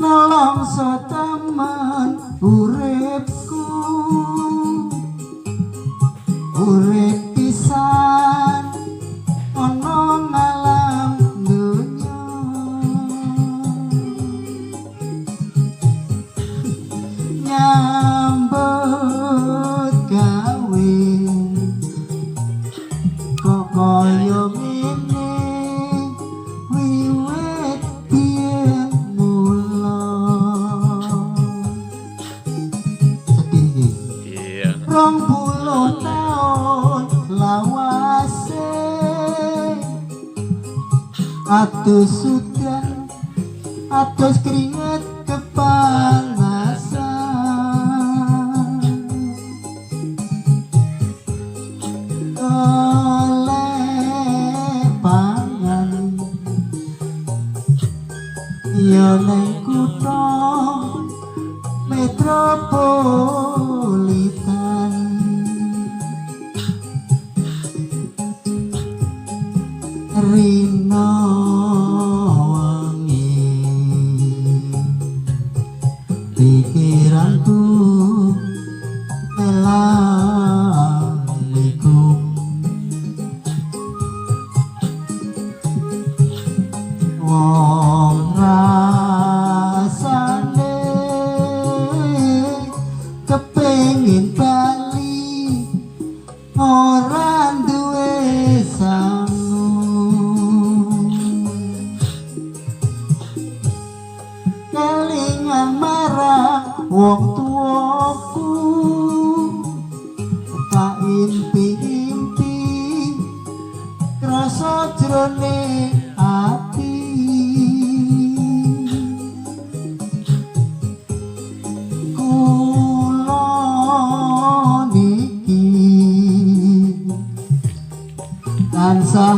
Nelongso temen uripku, urip pisan ana ngalam donya. Nyambut gawe kok kaya ngene wiwit biyen mula. Sedih iki. Iya. 20 taun lawase, adus udan, adus keringet kepanasan. Oleh pangan ya neng kutha metropolitan. Rino wengi pikiranku melaniku, wong rasane kepengin bali ora duwe sangu. Kelingan marang wong tuaku, tak impi-impi krasa jroning ati. Kula niki tansah